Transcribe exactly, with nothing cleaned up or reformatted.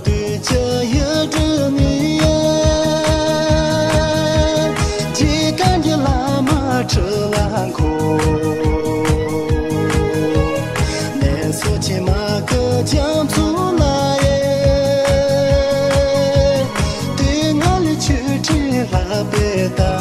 དུས་ཀྱི་ཡུལ་གྲུ་ནི་ཡ། ཇི་ལྟར་གྱི་བླ་མ་ཁྲི་ལ་འཁོར། གནས་སོ་ཆེ་མ་གི་རྒྱ་མཚོ་ལ་ཡེ། དེ་ང་ལ་ཆོས་ཁྲི་ལྷག་པའི་ད།